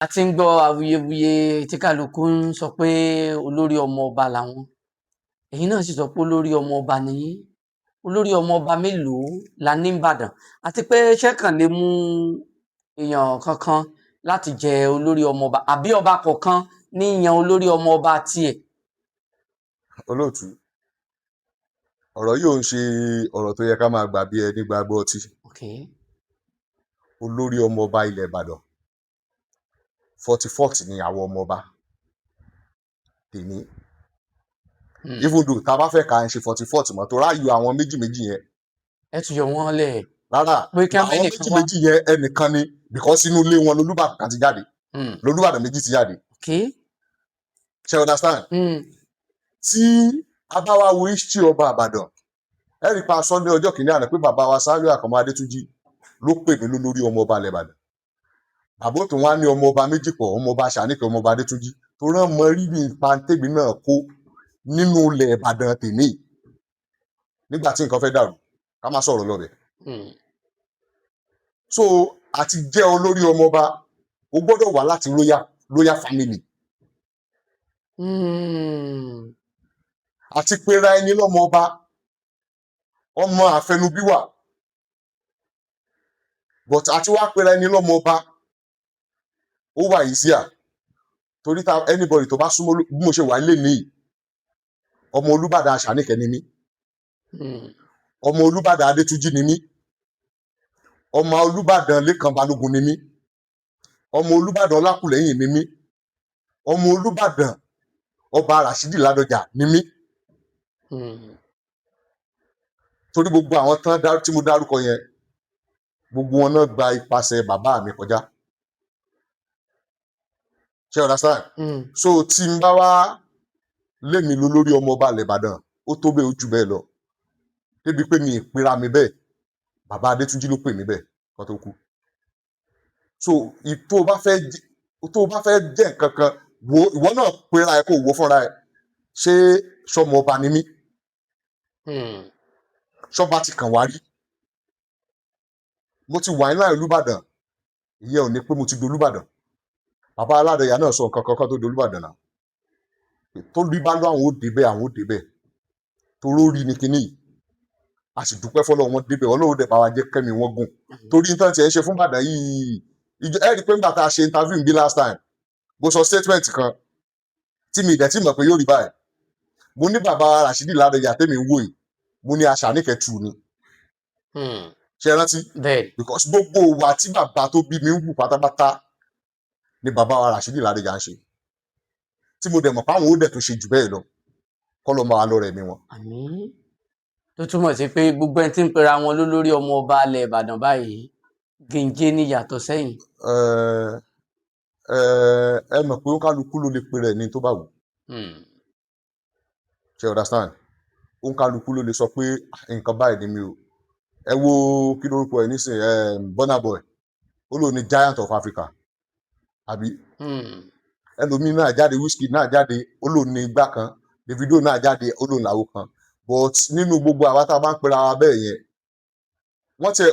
A ti ń gbọ́ awuyewuye tí kálukú ń sọ pé olórí ọmọ ọba làwọn. Ẹ̀yin náà sì sọ pé olórí ọmọ ọba nìyí. Olórí ọmọ ọba mélòó la ní Ìbàdàn? Àti pé ṣé kàn lè mú èèyàn kankan láti jẹ olórí ọmọ ọba, àbí ọba kọ̀ọ̀kan ní yan olórí ọmọ ọba tiẹ̀? Olóòtú, ọ̀rọ̀ yìí ò ń ṣe ọ̀rọ̀ tó yẹ ká máa gbà bí ẹni gbàgbọ́ ọtí. Olórí ọmọ ọba ilẹ̀ Ìbàdàn, 44th ni àwọn ọmọ ọba tèmi. Even though tá a bá fẹ́ ká ń ṣe 44th mọ́, tó ráàyò àwọn méjì méjì yẹn. Ẹ tún yọ wọ́n lẹ̀. Rárá. Pé kí wọ́n àwọn mẹ́nìkan méjì wá. Méjì yẹn, ẹnìkan ni, because inú ilé wọn lolúbàdàn kan ti jáde, lolúbàdàn méjì ti jáde. Ṣe you understand? Hmm. Tí a bá wá wo history ọba Ìbàdàn, ẹ rí i pa Sunday ọjọ́ kìíní àná pé bàbá wa Sàlíù Àkànmú Adétúnjì ló pè mí lólórí ọmọ ọba ilẹ̀ Ìbàdàn. Bàbá tó wá ní ọmọ ọba méjì pọ̀, ọmọ ọba Ṣàníkẹ́, ọmọ ọba Adétúnjì, tó rán mọ rírì ipa tèmi náà kó nínú ilẹ̀ Ìbàdàn tèmi nígbà tí nǹkan fẹ́ dàrú, ká má sọ̀rọ̀ lọ́bẹ̀. So àti jẹ́ olórí ọmọ ọba, o gbọ́dọ̀ wá láti royal family. Àti pera ẹni lọ́mọ ọba, ọmọ àfẹnubí wà, but àti wá pera ẹni lọ́mọ ọba, ó wà easier, torí ta anybody tó bá súnmọ́ bí mo ṣe wà nílé nìyí, ọmọ Olúbàdàn Àṣàníkẹ́ ni mí, ọmọ Olúbàdàn Adétúnjì ni mí, ọmọ Olúbàdàn Lékan Balógun ni mí, ọmọ Olúbàdàn Ọlákùlẹ́yìn ni mí, ọmọ Olúbàdàn ọba Ràṣídì Ládọjà ni mí. Torí gbogbo àwọn tán tí mo dárúkọ yẹn, gbogbo wọn náà gba ipasẹ̀ bàbá mi kọjá. Ṣé you understand? Mm. So tí n bá wá lémi lólórí ọmọ ọba ilẹ̀ Ìbàdàn, ó tó bẹ́ẹ̀, ó jù bẹ́ẹ̀ lọ, débi pé mi ì pera mi bẹ́ẹ̀. Bàbá Adétúnjì ló pè mí bẹ́ẹ̀ kó tó kú. So tó o bá fẹ́ jẹ́ nǹkan kan, wo ìwọ náà pera ẹ, kó o wò fúnra ẹ, ṣé sọmọ ọba ni mí? Ṣọba ti kàn wá rí? Mo ti wà ní láì Olúbàdàn, ìyẹn ò ní pé mo ti dolúbàdàn. Bàbá Aládọ̀yà náà sọ nǹkan kankan tó dolúbàdàn náà, tó rí bá lọ, àwọn ò débẹ̀, àwọn ò débẹ̀, toró rí ni kinní yìí. A sì dúpẹ́ fọlọ́, wọn débẹ̀. Ọlọ́run dẹ̀ bá wa jẹ́ kẹ́mi wọn gùn, torí nǹkan tiẹ̀ ń ṣe fún Ìbàdàn yìí. Ẹ rí i pé nígbà tá a ṣe interview bí last time, mo sọ statement kan tí mi ìdẹ̀ tí mọ̀ pé yóò rí báyìí. Mo ní bàbá Rashidi Ládọjà tèmi ń wò yìí, mo ní Aṣàníkẹ́ tù ni. Ṣe é rántí? Bẹ́ẹ̀. Because gbogbo ìwà tí bàbá tó bí mi ń wù pátápátá ni bàbá wa Rashidi Ládọjà ń ṣe, tí mo dẹ̀ mọ̀ pé àwọn ó dẹ̀ tó ṣe jù bẹ́ẹ̀ lọ, kọ́ ló máa lọ rẹ̀ mi wọn. Àmín. Tó túmọ̀ sí pé gbogbo ẹni tí ń pera wọn lólórí ọmọ ọba ilẹ̀ Ìbàdàn báyìí, gèǹjé ní yàtọ̀ sẹ́yìn. Ẹ ẹ ẹ mọ̀ pé ó kálukú ló lè pe rẹ̀ ní tó bá wù. Ṣe you understand? Ó kálukú ló lè sọ pé, "Ah, nǹkan báyìí ni mi o." Ẹ wo kí lórúkọ ẹ nísìnyí, ẹ Burna Boy, ó lóun ní Giant of Africa, àbí? Ẹlòmíín náà jáde, Wizkid náà jáde, ó lóun ní igbá kan, Davido náà jáde, ó lóun làwo kan. But nínú gbogbo àwa tá a bá ń pera wa bẹ́ẹ̀ yẹn, wọ́n tiẹ̀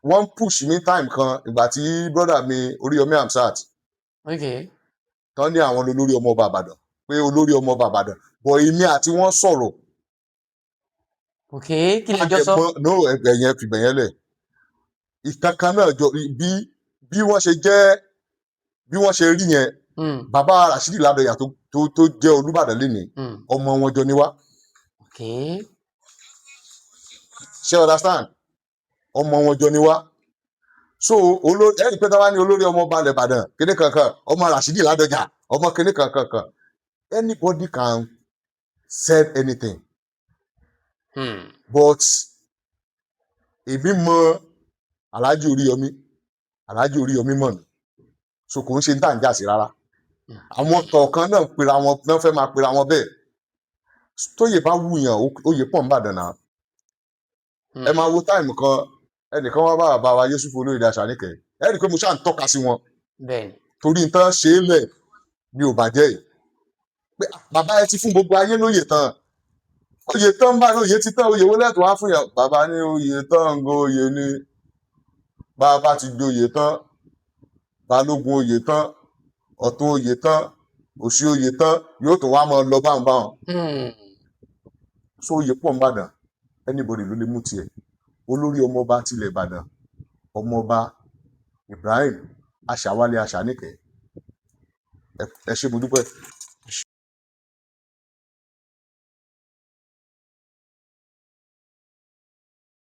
wọ́n push mi time kan ìgbà tí brother mi Oríyọmí Hamzat tán ní àwọn olórí ọmọ ọba Ìbàdàn, pé olórí ọmọ ọba Ìbàdàn, but èmi àti wọ́n sọ̀rọ̀. Ok, kí lè jọ sọ? No, ẹgbẹ yẹn, fìbẹ̀ yẹn lẹ̀. Ìkankan náà jọ bí wọ́n ṣe jẹ́, bí wọ́n ṣe rí yẹn. Bàbá Rashidi Ládọjà tó jẹ́ Olúbàdàn lénìí, ọmọ wọn jọ ni wá. Ṣé you understand? Ọmọ wọn jọ ni wá. So olórí, ẹni pé táwa ní olórí ọmọ ọba ilẹ̀ Ìbàdàn kíní kankan, ọmọ Rashidi Ládọjà, ọmọ kíní kankan kan, anybody can say anything. But èmi mọ Alhaji Oríyọmí, Alhaji Oríyọmí mọ̀ mí, so kò ń ṣe ní tà ń jà sí rárá. Àwọn kọ̀ọ̀kan náà pera wọn náà, fẹ́ máa pera wọn bẹ́ẹ̀. Tóyè bá wùyàn, oyè pọ̀ nìbàdàn náà. Ẹ máa wo time kan, ẹnìkan wá bá bàbá wa Yusuf Olóyèdè Àṣàníkẹ́, ẹ rí i pé mo ṣáà ń tọ́ka sí wọn, torí nǹkan ṣe é lẹ̀ ni ò bàjẹ́ yìí, pé bàbá, ẹ ti fún gbogbo ayé lóye tán, oyè tán báyìí, oyè ti tán, oyè wo lẹ́tọ̀ọ́ wá fún yàn? Bàbá ní oyè tán ń go oyè ni, bàbá ti joyè tán. Balógun oyè tán, ọ̀tún oyè tán, òsì oyè tán, yóò tún wá máa lọ báwọn báwọn. So oyè pọ̀ nìbàdàn, anybody ló lè mú tiẹ̀. Olórí ọmọọba tilẹ̀ Ìbàdàn, ọmọọba Ibrahim Aṣàwálé Aṣàníkẹ́. Ẹ ṣé, mo dúpẹ́.